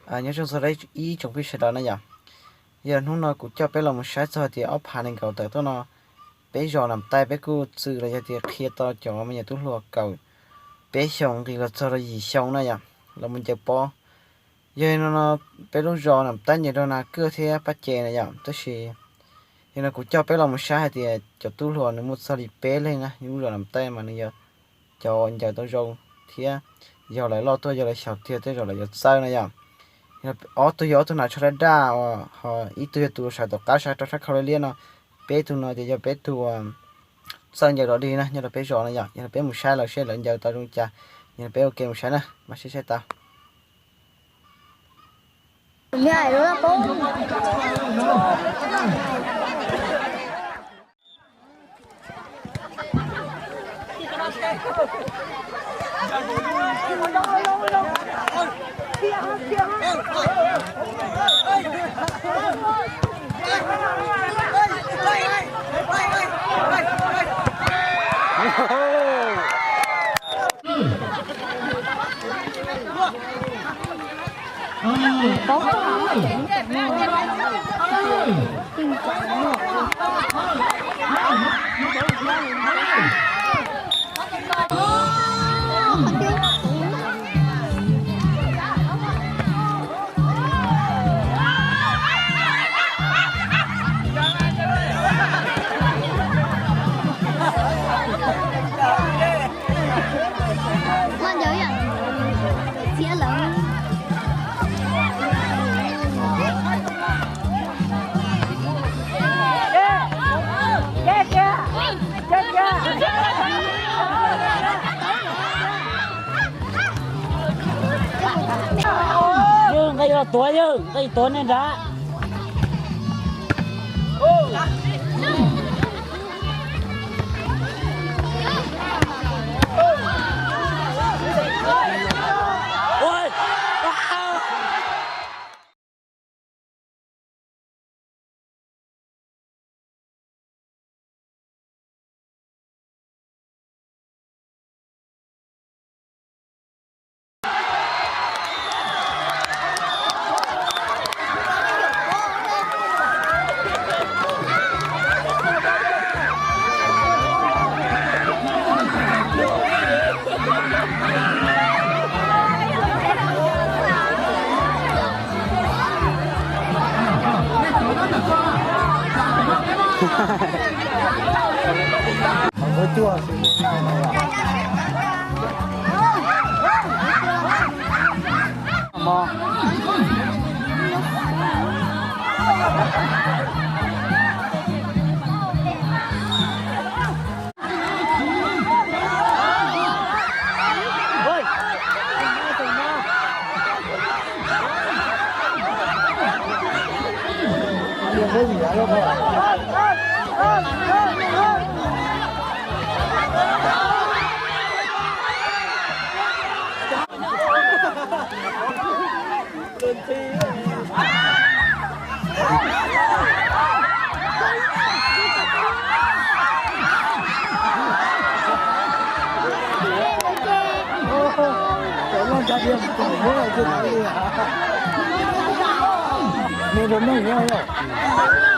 Nyob zoo txog ib tsoom phooj ywg sawv daws na yom. Yog hnub no kuv coj peb los mus saib txog hais tias ob phav nees nkaum tawm tuaj no, peb zos Nam Taij peb kuj txwm los yog tias qhia tau cov me nyuam tub hluas kaum peb xyoos nqis los txog rau yim xyoo na yom, los mus ncaws pob. Yog no no peb lub zos Nam Taij nce rau Nas Kwj thiab Paj Ces na yom, tab sis yog no kuv coj peb los mus saib hais tias cov tub hluas nws muaj txog li peb leeg na, lub zos Nam Taij mas nws yog cov ncaws tau zoo thiab yog lawv loj tuaj yog lawv xyaum tiag tej zaum lawv yuav txawj na yom. Ob tug yog ob tug hnav tsho daj daj, ho ib tug yog tus sawv tom qab sab rau sab khau liab liab no. Peb tug no ces yog peb tug txawj ncaws dog dig na nyob rau peb zos na yom. Yog no peb mus saib lawv seb lawv ncaws tau zoo cas. Yog no peb ua ke mus saib na, mas seb saib tau. Yawg nqe los tuav, yawg nqe tuav nej nrad.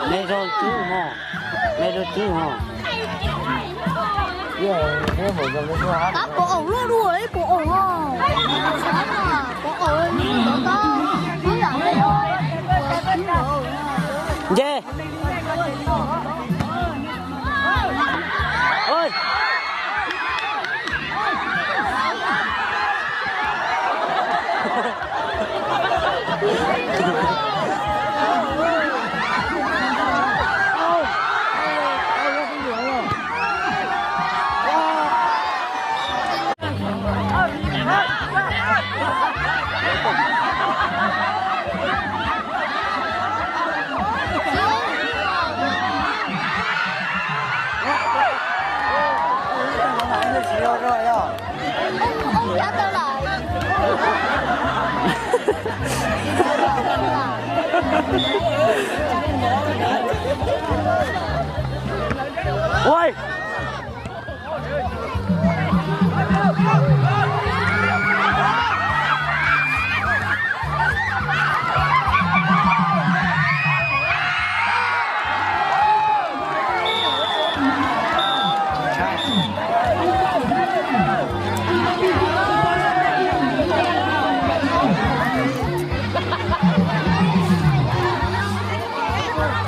Me rau twb ho, me rau twb ho. Tab pov aum luaj dua ib pov aum ho. Pov aum, nce. Ua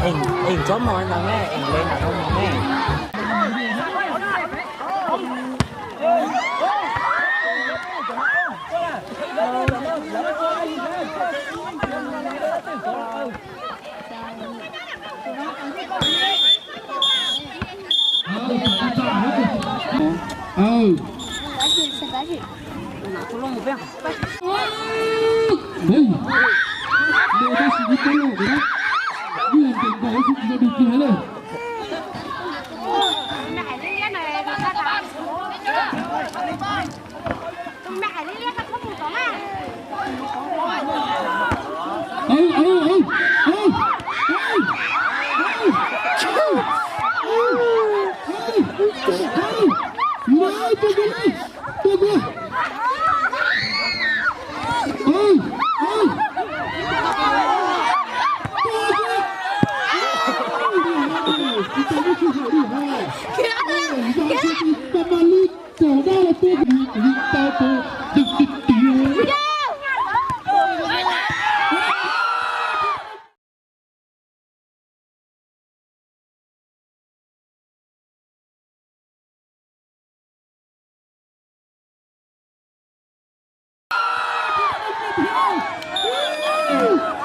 Eem tsob mov ntawd ne, eem le nram no mov ne.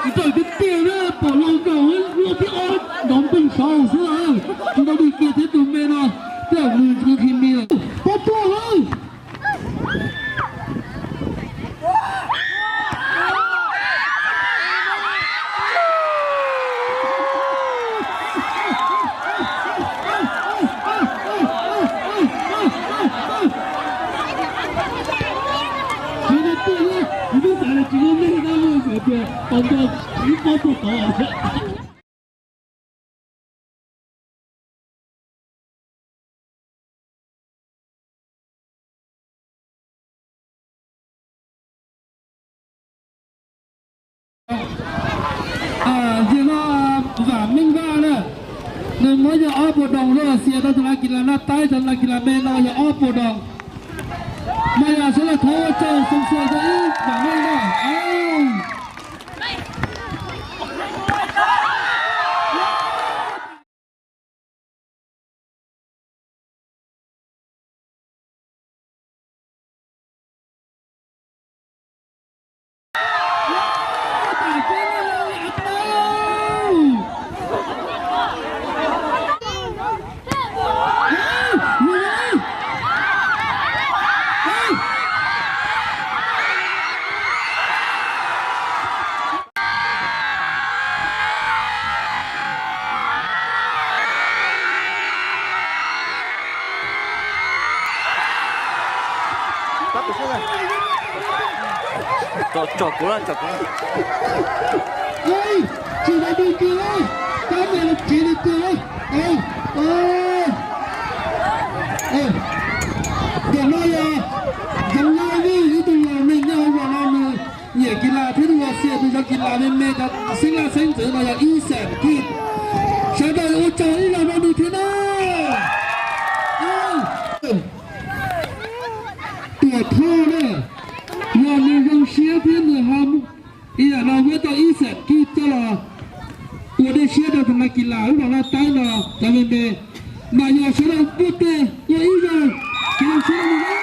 Npawg tiag tiag na, pom los nkaus luaj thiab ob nov npog saud xwb. Tsis tau dig kiag thiab tus me no, tej zaum nws tsis khi mi lawm. Pab tuaj lawm. Tsis tau tuaj, kuv twb xav tias tsis muaj neeg dab laug xav tias tau nco ib pob tuaj tod. Yog no Vam Meej Vaj na, nws muab yog ob puas doos, xiam rau tus nas kis las naj taib, tus nas kis las me no yog ob puas doos. Mas yog sawv daws thov ua tsaug xoo xua rau ib Vam Meej Vaj. Tsom kuv, tsom kuv. Tsis tau mus kiag, tab sis los tsev li kiag. Ntawm no yog Yoov Laij Vij, ib tug laus neeg nyob hauv zos no, nws nyiam kis las thiab nws los xiam tus yog kis las me me cov xeeb laj xeeb ntxwv no yog ib xam kij. Sawv daws ua tsaug ib zaug rau nws thiab na. Tuam Thoj na, yog nws zoo siab thiab nws ho ib yam no muab tau ib xam kij coj los ua dej siab rau tus nas kis las lub los naj taib no cov me me, mas yog sawv daws npuaj tes ua ib zaug, ces zoo siab rau nws na.